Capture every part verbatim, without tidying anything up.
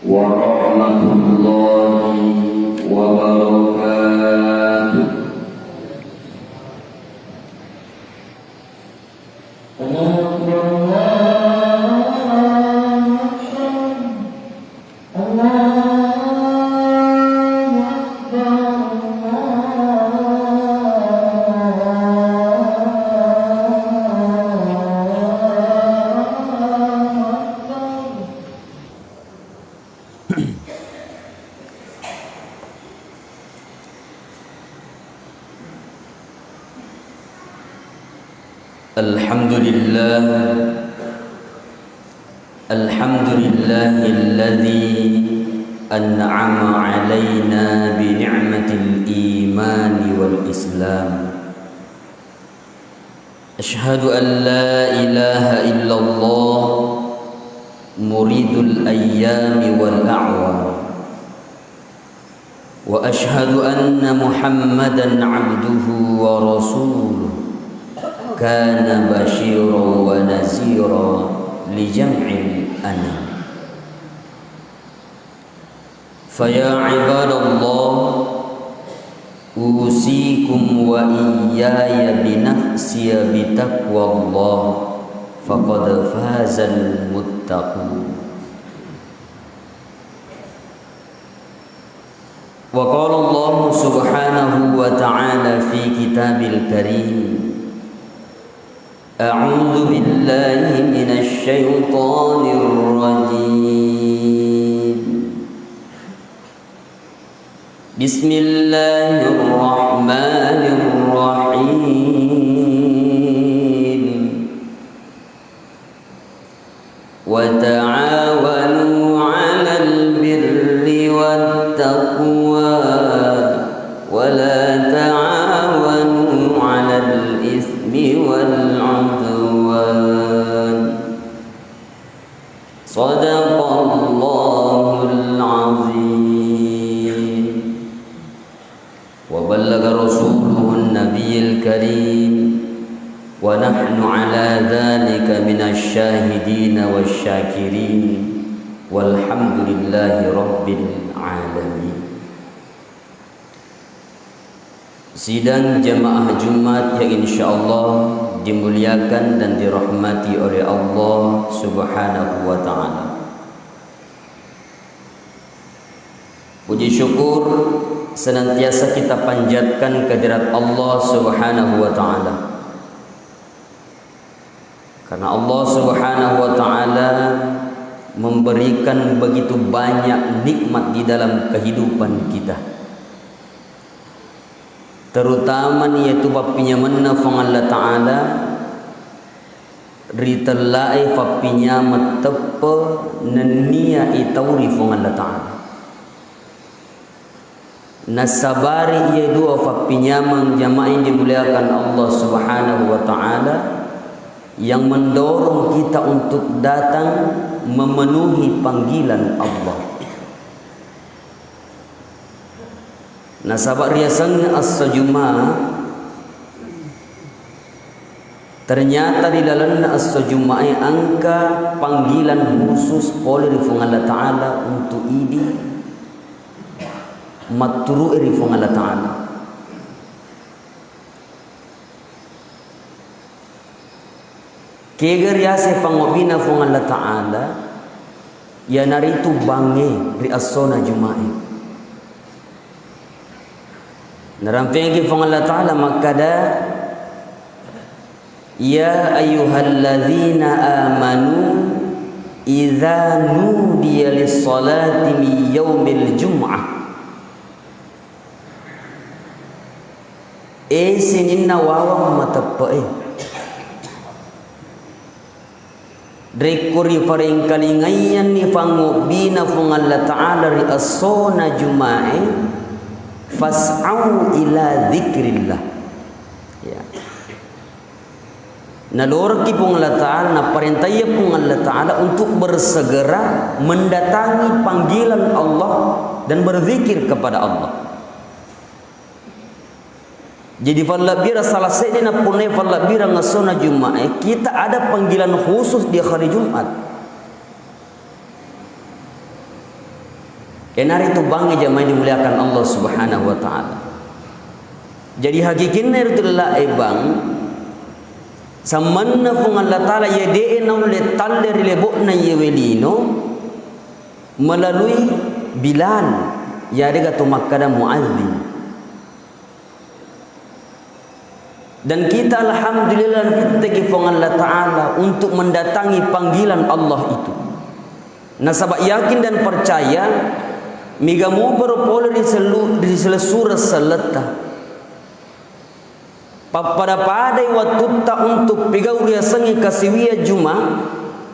ورحمة الله وبركاته. الله أكبر، الله أكبر، الله أكبر، الله أكبر. الحمد لله، الحمد لله الذي أنعم علينا بنعمة الإيمان والإسلام. أشهد أن لا إله إلا الله مريد الأيام والأعوام، وأشهد أن محمدا عبده ورسوله، كان بشيرا ونذيرا لجمع الأنام. فيا عباد الله، أوصيكم وإياي بنفسي بتقوى الله، فقد فاز المتقون. وقال الله سبحانه وتعالى في كتاب الكريم، أعوذ بالله من الشيطان الرجيم. بسم الله الرحمن الرحيم. وتعاونوا على البر والتقوى ولا تعاونوا على الإثم والعدوان. صدق الله العظيم. وبلغ رسوله النبي الكريم، ونحن على ذلك من الشاهدين والشاكرين، والحمد لله رب العالمين. Sidang jamaah Jumat yang insyaallah dimuliakan dan dirahmati oleh Allah Subhanahu wa Ta'ala. Puji syukur senantiasa kita panjatkan kehadirat Allah Subhanahu wa Ta'ala. Karena Allah Subhanahu wa Ta'ala memberikan begitu banyak nikmat di dalam kehidupan kita. Terutamani iyatu pappinyamenna Puang Allah Ta'ala, ritellae pappinyameng teppe nennia itau ri Puang Allah Ta'ala. Nassabari iye dua pappinyameng, jamaah yang dimuliakan Allah Subhanahu wa Ta'ala, yang mendorong kita untuk datang memenuhi panggilan Allah. Nasaba riasengnge esso Jumae, ternyata ri lalenna esso Jumae engka panggilan khusus pole ri Puang Allah Ta'ala untuk idi matturu'e ri Puang Allah Ta'ala. Kega riaseng pangobbina Puang Allah Ta'ala, iyanaritu bangnge ri essona Jumae. Narampengki Puang Allah Ta'ala makkada, "Ya ayyuhalladzina amanu idza nudiya lis-salati min yaumil jum'ah." E sininna wawang mateppe'e, rekko riparengkalingaiyanni pangobbina Puang Allah Ta'ala ri essona Jumae, fas'au ila dzikrillah. Ya. Nalorokki Puang Allah Ta'ala, naparentaiya Puang Allah Ta'ala untuk bersegera mendatangi panggilan Allah dan berzikir kepada Allah. Jadi, fallebbireng salah seddi nappunnai fallebbireng essona Jumae, kita ada panggilan khusus di hari Jumat. Iyanaritu bangnge jamaah dimuliakan Allah Subhanahu wa Ta'ala. Jadi, hakikinna iritu lella e bang, sammanna Puang Allah Ta'ala iya de'e naulle talle ri lebo'na iyewe lino melalui Bilal, iyarega to makkada muadzin. Dan kita, alhamdulillah, napitteki Puang Allah Ta'ala untuk mendatangi panggilan Allah itu. Nasaba yakin dan percaya, mega mubaro pole ri selu-, ri selessureng selletta. Pappada-padai wattutta untuk pigau riasengnge kasiwia Juma,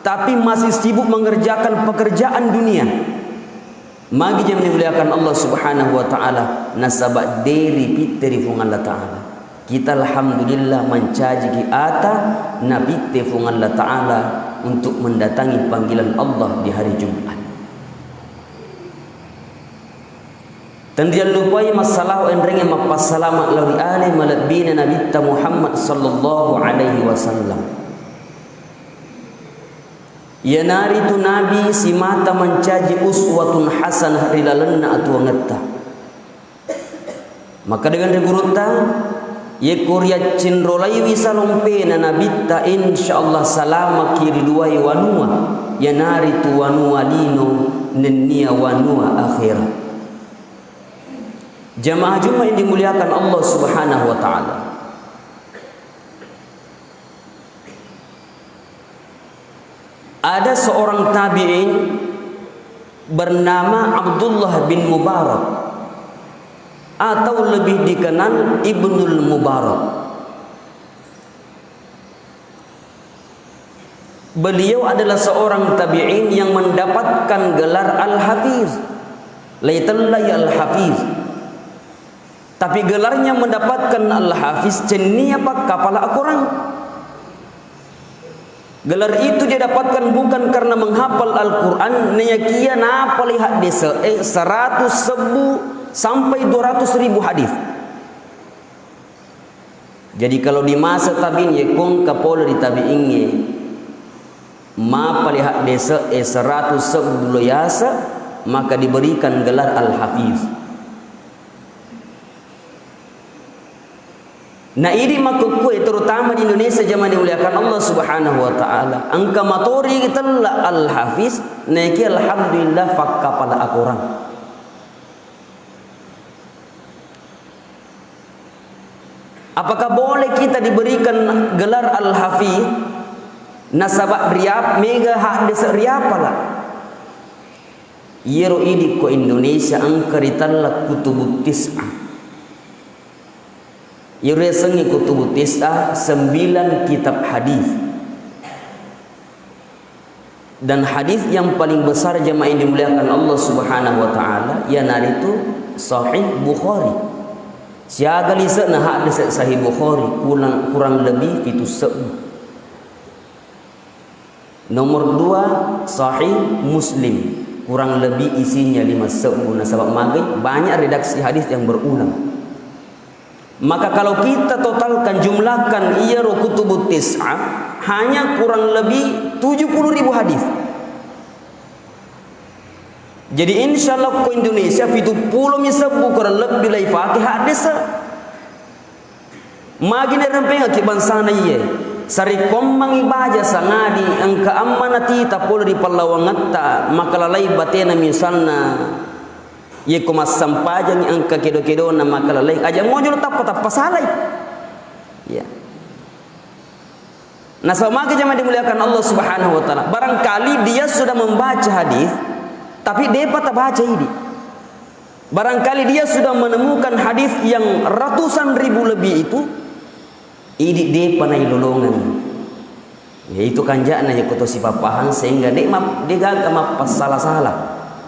tapi masih sibuk mengerjakan pekerjaan dunia. Magi jamaah dimuliakan Allah Subhanahu wa Ta'ala, nasaba de ripitte ri Puang Allah Ta'ala. Kita alhamdulillah mancajiki ata napitte Puang Allah Ta'ala untuk mendatangi panggilan Allah di hari Jumat. Tenriallupai massalahu enrengnge mappassalama lao ri ale malebbina Nabitta Muhammad sallallahu alaihi wasallam. Iyanaritu Nabi simata mancaji uswatun hasanah ri lalenna atuwangetta. Makkeda ri gurutta, yekko riyaccinrolaiwi salompena Nabitta, insyaallah salamaki ri duwae wanua, iyanaritu wanua lino nennia wanua akhera. Jamaah Jumat yang dimuliakan Allah Subhanahu wa Ta'ala. Ada seorang tabi'in bernama Abdullah bin Mubarak atau lebih dikenal Ibnul Mubarak. Beliau adalah seorang tabi'in yang mendapatkan gelar Al-Hafiz. Laitellai Al-Hafiz. Tapi gelarnya mendapatkan Al-Hafiz, cennia pakkapala Al-Quran. Gelar itu dia dapatkan bukan karena menghafal Al-Quran, nayakia napalai haddese, eh, seratus sebbu sampai dua ratus ribu hadis. Jadi, kalau di masa tabi'in, ye kongka pole ri tabi'ingnge, mapale haddese e seratus sebbu lo yase, maka diberikan gelar Al-Hafiz. Na idi makkukkue, terutama di Indonesia, jamaah dimuliakan Allah Subhanahu wa Ta'ala, engka matori tella Al-Hafiz, naiki alhamdulillah fakkapala akorang. Apakah boleh kita diberikan gelar Al-Hafiz nasaba riap-, mega haddese riapala? Iyaro idi ko Indonesia engka ritella Kutubut Tis'ah. Iyaro yasengnge Kutubut Tis'ah, sembilan kitab hadis. Dan hadis yang paling besar, jamaah yang dimuliakan Allah Subhanahu wa Ta'ala, iyanaritu Sahih Bukhari. Siaga lise'na haddese Sahih Bukhari, kurang, kurang lebih pitu sebbu. Nomor dua, Sahih Muslim, kurang lebih isinya lima sebbu, nasaba magai banyak redaksi hadis yang berulang. Maka kalau kita totalkan, jumlahkan iyaro Kutubut Tis'ah, hanya kurang lebih tujuh puluh ribu hadis. Jadi, insya Allah, ko Indonesia, pitu pulo mi sebbu kurang lebih laifake haddese. Magi narempengaki bangsana iye, sarekkoammengngi baja sangadi engka ammanatita pole ri pallawangetta, makalalai batena misalna, yekko massampajangngi engka kedo-kedona makalalai, aja mojolo tappa-tappa salai. Ya. Nasaba magi jamaah dimuliakan Allah Subhanahu wa Ta'ala, barangkali dia sudah membaca hadis, tapi depa tabaca idi. Barangkali dia sudah menemukan hadis yang ratusan ribu lebih itu, idi depa nailolongeng. Ya, itu kanja'na, ya, koto sipappahang sehingga de' map-, de' gaga mappassala-sala.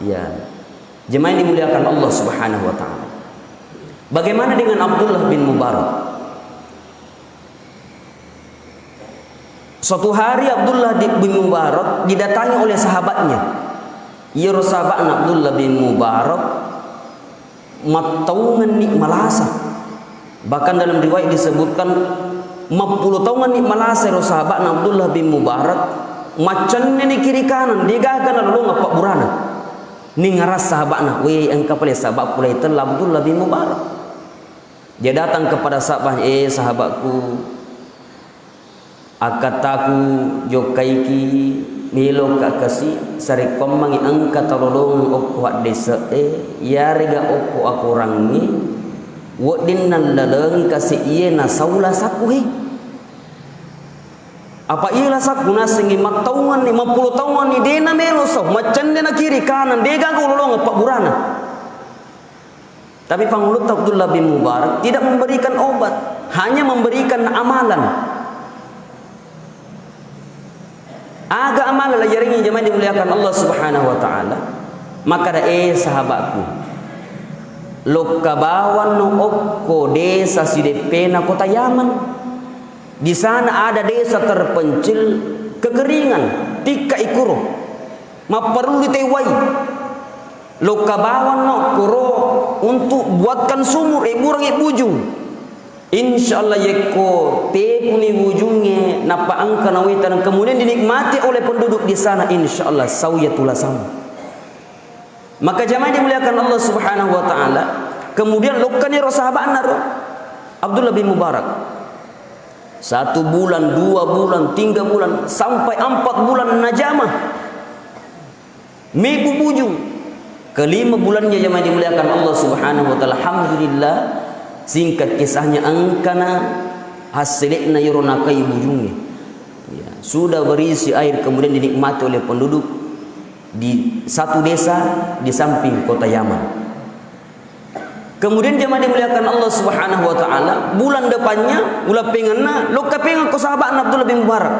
Ya. Jemaah yang dimuliakan Allah Subhanahu wa Ta'ala. Bagaimana dengan Abdullah bin Mubarak? Suatu hari Abdullah di-, bin Mubarak didatangi oleh sahabatnya. Iyaro sahabatna Abdullah bin Mubarak mattaungenni malasa. Bahkan dalam riwayat disebutkan, mappulo taungenni malasa ero sahabatna Abdullah bin Mubarak, maccenneni kiri kanan, degaga nalolongeng pabburana. Ningaras sahaba'na, "We, engka pale sahaba'ku lai tella Abdullah bin Mubarak." Dia datang kepada sahabat, "Eh, sahabatku, akkattaku jokkaiki, meloka kasi, sarekkoammengngi engka talolongeng okko haddese'e, yarega okko akorangnge, wedding nallalengi kasi iye nasau lasakku he." Apa iya lasakku nasengngi mattaunganni, mappulo taunganni, de namelo sau, maccende na kiri kanan, de gaga ulolongeng pabburana. Tapi Pangulutta Abdullah bin Mubarak tidak memberikan obat, hanya memberikan amalan. Aga amalan lajaringi jamaah dimuliakan Allah Subhanahu wa Ta'ala? Makkada, "Eh, sahabatku, lokka bawanno okko desa sideppena kota Yaman." Di sana ada desa terpencil, kekeringan, tikka ikuro. Mapparellu tewai. Lokka bawanno kuro untuk buatkan sumur, ebburangngi bujung. Insya Allah yekko tepuni bujungnge, nappa engka nawai taneng, kemudian dinikmati oleh penduduk di sana, insya Allah sau iya tulasamu. Maka jamaah dimuliakan Allah Subhanahu wa Ta'ala, kemudian lokkani ro sahabatna ro Abdullah bin Mubarak. Satu bulan, dua bulan, tiga bulan, sampai empat bulan najama. Mebbu bujung. Kelima bulannya jamaah dimuliakan Allah Subhanahu wa Ta'ala, alhamdulillah, singkat kisahnya engkana hasilekna yero nakai bujungnge. Ya, sudah berisi air kemudian dinikmati oleh penduduk di satu desa di samping kota Yaman. Kemudian jamaah dimuliakan Allah Subhanahu wa Ta'ala, bulan depannya, ulappengenna, lokka pengeng ko sahabatna Abdullah bin Mubarak.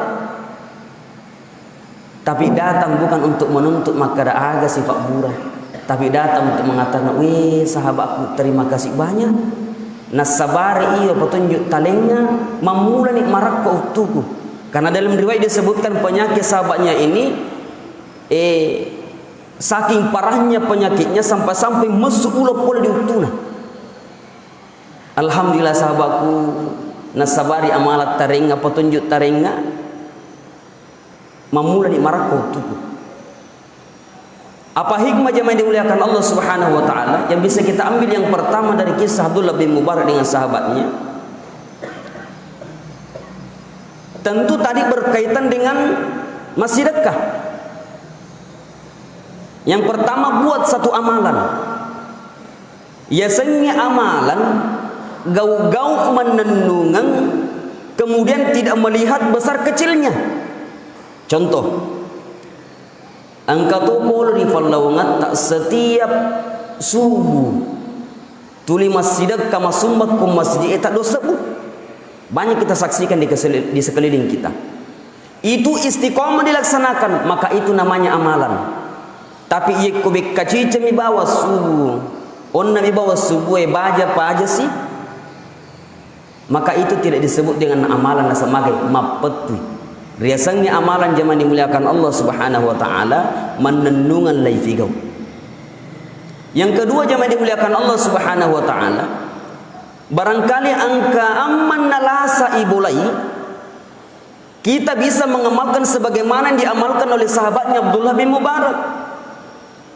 Tapi datang bukan untuk menuntut makkada aga sifat burah, tapi datang untuk mengatakan, "Weh, sahabatku, terima kasih banyak. Nassabari iyo petunjuk talengnga, mammulani marakko uttuku." Karena dalam riwayat disebutkan penyakit sahabatnya ini, eh, saking parahnya penyakitnya sampai-sampai messu ulo pole di uttuna. Alhamdulillah sahabatku, nassabari amalan tarengnga, petunjuk tarengnga, mammulani marakko uttuku. Apa hikmah jamaah yang dimuliakan Allah Subhanahu wa Ta'ala yang bisa kita ambil yang pertama dari kisah Abdullah bin Mubarak dengan sahabatnya? Tentu tadi berkaitan dengan massidekka. Yang pertama, buat satu amalan. Yasengnge amalan, gau-gau mannennungeng, kemudian tidak melihat besar kecilnya. Contoh, engka to pole ri pallawangetta setiap subuh tuli massidekka masumbakko masjid e taddo sebbu. Banyak kita saksikan di keseli-, di sekeliling kita. Itu istiqomah dilaksanakan, maka itu namanya amalan. Tapi yekko bekka cicemi bawa subuh, onna mi bawa subuh e baja paja si, maka itu tidak disebut dengan amalan, naseng magai mappettui. Riasengnge amalan jamaah dimuliakan Allah Subhanahu wa Ta'ala, mannennungeng laifigau. Yang kedua jamaah dimuliakan Allah Subhanahu wa Ta'ala, barangkali engka ammanna lasa ibolai, kita bisa mengamalkan sebagaimana yang diamalkan oleh sahabatnya Abdullah bin Mubarak.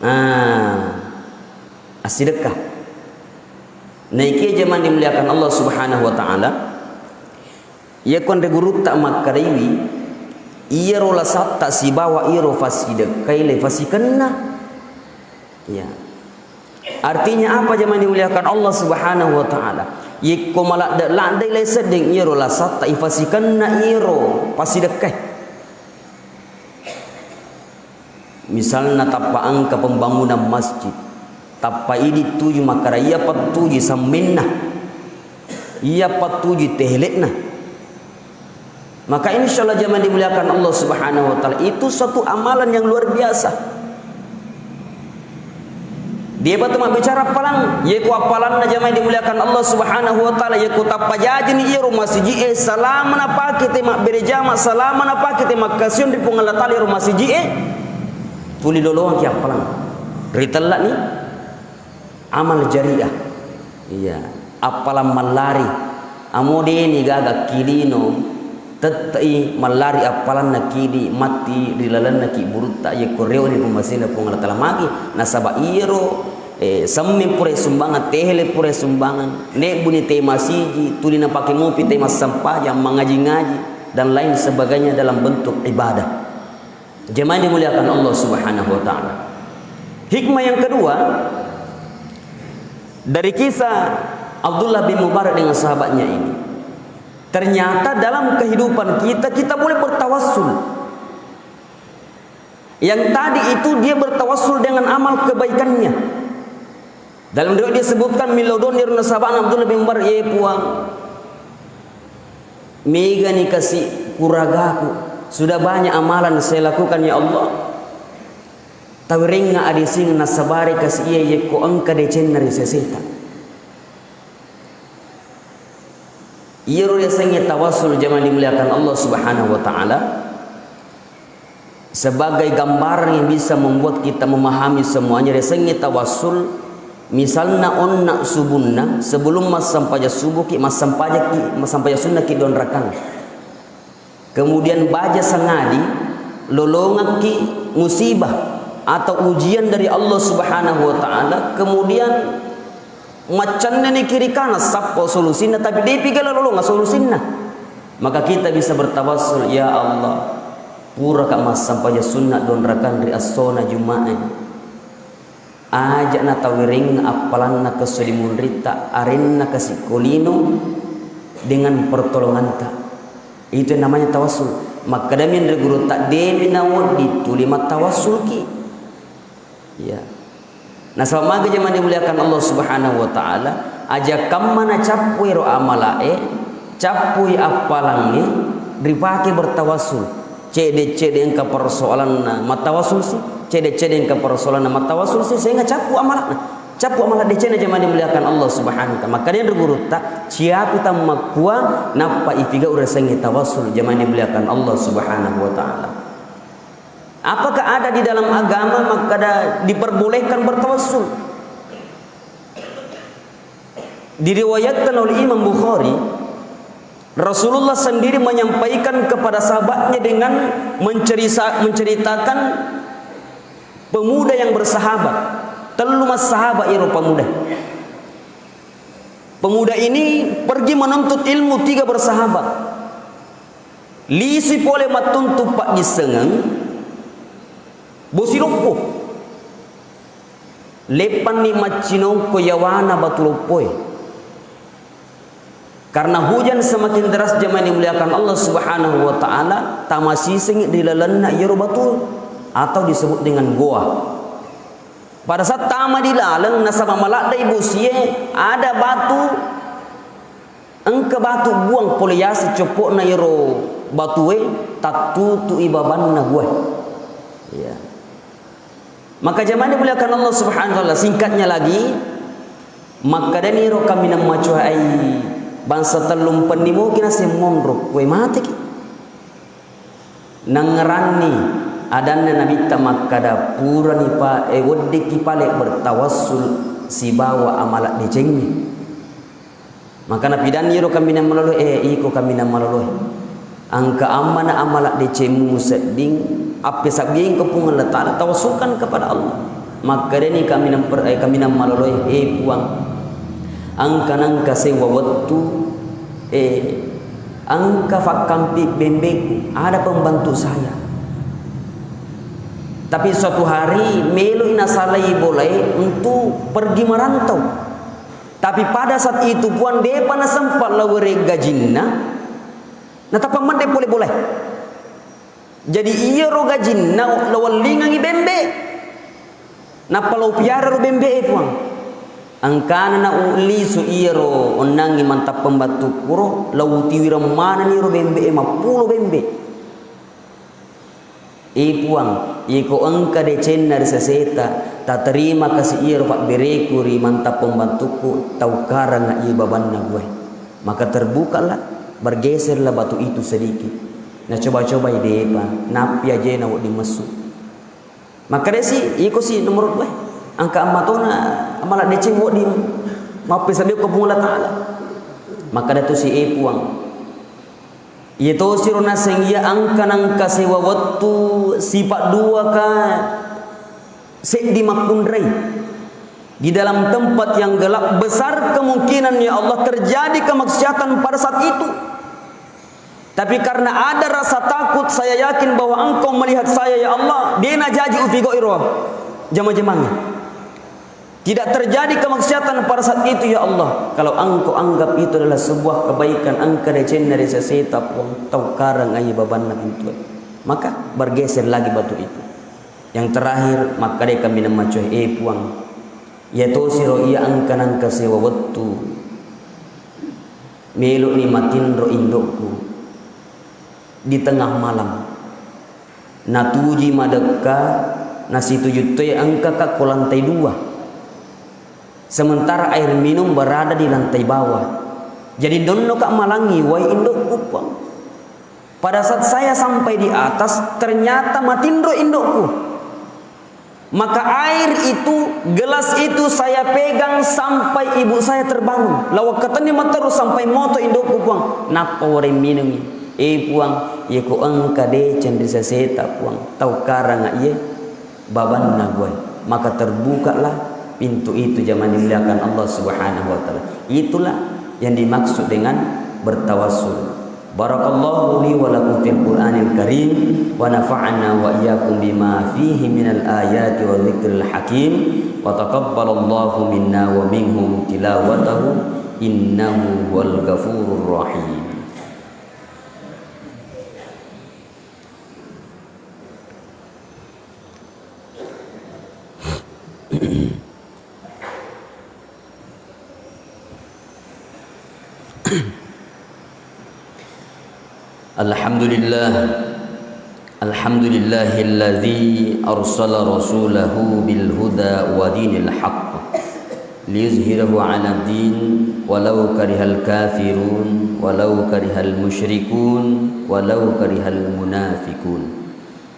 Nah, assidekka. Naikia jamaah dimuliakan Allah Subhanahu wa Ta'ala, iya ko anre gurutta makkadaiwi, iyaro lasatta sibawa iyaro fassidekkai le fasikenna. Ya. Artinya apa, jamaah dimuliakan Allah Subhanahu wa Ta'ala? Yekko maladde-ladde lai sedding iyaro lasatta ifasikenna iyaro pasidekkai. Misalna tappa engka pembangunan masjid, tappa idi tuju makkada iya pattuji sammenna, iya pattuji tehelekna. Maka insya Allah jamaah dimuliakan Allah Subhanahu wa Ta'ala, itu suatu amalan yang luar biasa. Dia batu mabbicara appalang, yeko appalanna jamaah dimuliakan Allah Subhanahu wa Ta'ala, yeko tappa jajini iyaro masiji e, salama napake te mabbere jama, salama napake te makkasiwiang ri Puang Allah Ta'ala iyaro masiji e, tuli lolongki appalang. Ritellani amal jariah. Iya, appalang mallari. Amo deni gaga kilino, Tette'i mallari appalanna kidi matti ri lalenna kiburutta, yekko reweni pemmasena Puang Allah Ta'ala magi, nasaba iyaro, eh, semme pura sumbangeng, tehele pura sumbangeng, nebbuni te masiji, tuli napake mopi te massempajang, mangaji-ngaji, dan lain sebagainya dalam bentuk ibadah. Jemaah yang dimuliakan Allah Subhanahu wa Ta'ala. Hikmah yang kedua, dari kisah Abdullah bin Mubarak dengan sahabatnya ini. Ternyata dalam kehidupan kita, kita boleh bertawassul. Yang tadi itu dia bertawassul dengan amal kebaikannya. Dalam riwayat disebutkan, millau doni ro nasabana Abdullah bin Umar, "Ye Puang, megani kasi kuragaku. Sudah banyak amalan saya lakukan, ya Allah. Tawirengnga adising nasabari kasi iya yekko engka decenna ri seseta." Iyaro riasengnge tawassul, jamaah dimuliakan Allah Subhanahu wa Ta'ala, sebagai gambaran yang bisa membuat kita memahami semuanya, riasengnge tawassul, misalna onna subunna, sebelum massempajang subuhki, massempajakki, massempajakki sunnaki dua rakang. Kemudian baja sangadi, lolongekki musibah atau ujian dari Allah Subhanahu wa Ta'ala, kemudian maccenneni kiri kanan sappo solusinna, tapi depi gala lolonga solusinna. Maka kita bisa bertawassul, "Ya Allah, puraka massampaja sunna dua rakang ri essona Jumae. Aja natawirengnga appalanna kesso di munritta, arenna kasikko lino dengan pertolonganta." Itu yang namanya tawassul. Makkadami anre gurutta, "Demi nawedding tuli mattawassulki." Ya. Nasaba maga jamaah dimuliakan Allah Subhanahu wa Ta'ala, aja kamma nacappu ero amalae, cappui appalangnge, ripake bertawassul. Cede-cede engka persoalanna, mattawassul si. Cede-cede engka persoalanna, mattawassul si, sehingga cappu amalakna. Cappu amalak decenna, jamaah dimuliakan Allah Subhanahu wa Ta'ala. Makkadai anre gurutta, ciapi tammakkua, nappa ipigau riasengnge tawassul, jamaah dimuliakan Allah Subhanahu wa Ta'ala. Apakah ada di dalam agama makkada diperbolehkan bertawassul? Diriwayatkan oleh Imam Bukhari, Rasulullah sendiri menyampaikan kepada sahabatnya dengan mencerisa-, menceritakan pemuda yang bersahabat. Tellu massahabat iro pemuda. Pemuda ini pergi menuntut ilmu, tiga bersahabat. Lisui pole mattuntu paddissengeng, bosi loppo. Leppanni maccinongko yawana batu loppoe. Karena hujan semakin deras, jamaah yang dimuliakan Allah Subhanahu wa Ta'ala, tamasisengngi ri lalenna iyaro batu atau disebut dengan goa. Pada saat tama di laleng, nasaba maladdai bosie, ada batu, engka batu buang pole yaseng coppo'na iyaro batue, tattutui babanna goae. Ya. Maka jamaah dimuliakan Allah Subhanahu wa Ta'ala, singkatnya lagi, makkedani ro kaminang macoa, "Ai, bangsa tellumpenni moki naseng monro, koe mateki." Nangngeranni adanna Nabitta makkada, "Purani pa-, eh, weddikki pale bertawassul sibawa amala decengnge." Maka napidanni ro kaminang maloloe, "Eh, iko kaminang maloloe. Engka ammana amala decengmu sedding, appesabbiengko Puang Allah Ta'ala, tawassulkan kepada Allah." Makkedani kaminang per-, eh, kaminang maloloe, "Eh, Puang, engka nengka sewwa wettu, eh, engka fakkampi bembeku, ada pembantu saya. Tapi suatu hari meloi nasalai bolae untuk pergi merantau. Tapi pada saat itu, Puang, depa nasempa lao wereng gajinna, natappa medde pole bolae. Jadi, iyaro gajinna lawellingengi bembe. Nappa lao piara ro bembe e, Puang. Engkana na ulisu iyaro onnangngi mantap pembattukkuro, lao utiwireng manenni ro bembe e, mappulo bembe." "Eh, Puang, iko engka decenna ri seseta, taterima kasi iyaro pabbereku ri mantap pembattukku, taukarengnga iya babanna bue." Maka terbukalah, bergeserlah batu itu sedikit. Nacoba-cobai, depa, nappi ajena wedding messu. Makkedasi, "Iko si nomor dua, engka ammatona amala deceng wedding mappesabbiengko Puang Allah Ta'ala." Makkeda tu si, "Eh, Puang, Iyatosiro naseng iya engka nengka sewa wettu sipa' duaka seddi makkunrai. Di dalam tempat yang gelap, besar kemungkinan, ya Allah, terjadi kemaksiatan pada saat itu. Tapi karena ada rasa takut, saya yakin bahwa Engkau melihat saya, ya Allah, de' najaji upigau'i ro jama-jamangnge. Tidak terjadi kemaksiatan pada saat itu, ya Allah. Kalau Engkau anggap itu adalah sebuah kebaikan, engka decenna ri seseta, Puang, taukarang aja babanna pintu. Maka bergeser lagi batu itu. Yang terakhir, makkadai kami namacoe, "Eh, Puang, iyatosiro iya engka nengka sewa wettu, melo'ni matinro indokku di tengah malam. Natuji madekka, nasituju toi engkaka ko lantai dua. Sementara air minum berada di lantai bawah. Jadi, donnoka malangi wai indokku, Puang." Pada saat saya sampai di atas, ternyata matinro indokku. Maka air itu, gelas itu saya pegang sampai ibu saya terbangun. Lao wekkatenni matteru sampai moto indokku, Puang. Nappa uwarai minungi. "Eh, Puang, iyako engka deceng ri seseta, Puang. Taukaranga iye babanna guai." Maka terbukalah pintu itu, jamaah dimuliakan Allah Subhanahu wa Ta'ala. Itulah yang dimaksud dengan bertawassul. Barakallahu li wa lakum fil Qur'anil Karim, wa nafa'na wa iyyakum bima fihi minal ayati wa dzikril hakim, wa taqabbalallahu minna wa minkum tilawatahu, innahu huwal ghafurur rahim. Alhamdulillah. Alhamdulillahilladzi arsala rasulahu bil huda wa dinil haqq liyuzhirahu 'alad din walau karihal kafirun, walau karihal musyrikun, walau karihal munafiqun.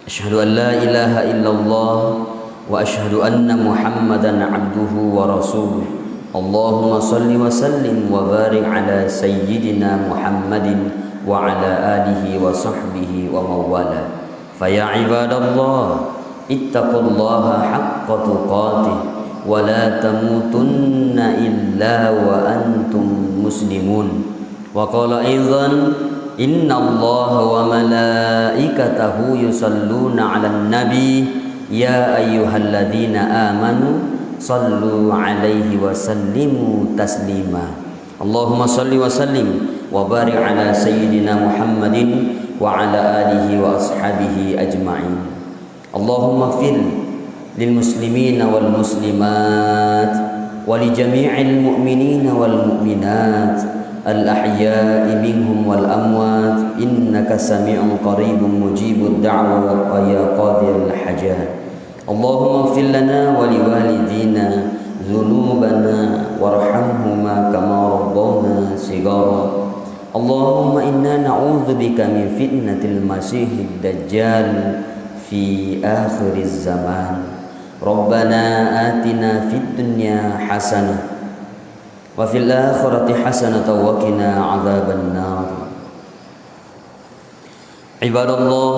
Asyhadu an la ilaha illallah wa asyhadu anna Muhammadan abduhu wa rasuluh. Allahumma salli wa sallim wa barik ala sayyidina Muhammadin wa ala alihi wa sahbihi wa mawala. Fa ya ibadallah, ittaqullaha haqqa tuqatih wa la tamutunna illa wa antum muslimun. Wa qala aidan, "Innallaha wa malaikatahu yusalluna 'alan nabi, ya ayyuhalladzina amanu sallu 'alaihi wa sallimu taslima." Allahumma salli wa sallim wa barik 'ala sayyidina Muhammadin wa 'ala alihi wa ashabihi ajma'in. اللهم اغفر للمسلمين والمسلمات ولجميع المؤمنين والمؤمنات الأحياء منهم والأموات إنك سميع قريب مجيب الدعوات ويا قاضي الحاجات. اللهم اغفر لنا ولوالدينا ذنوبنا وارحمهما كما ربونا صغارا. اللهم إنا نعوذ بك من فتنة المسيح الدجال في آخر الزمان. ربنا آتنا في الدنيا حسنة وفي الآخرة حسنة وقنا عذاب النار. عباد الله،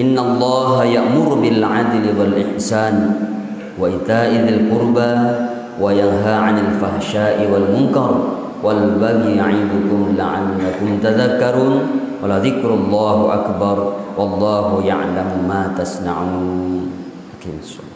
إن الله يأمر بالعدل والإحسان وإيتاء ذي القربى وينهى عن الفحشاء والمنكر والبغي يعظكم لعلكم تذكرون. ولذكر الله أكبر والله يعلم ما تصنعون. أقم الصلاة.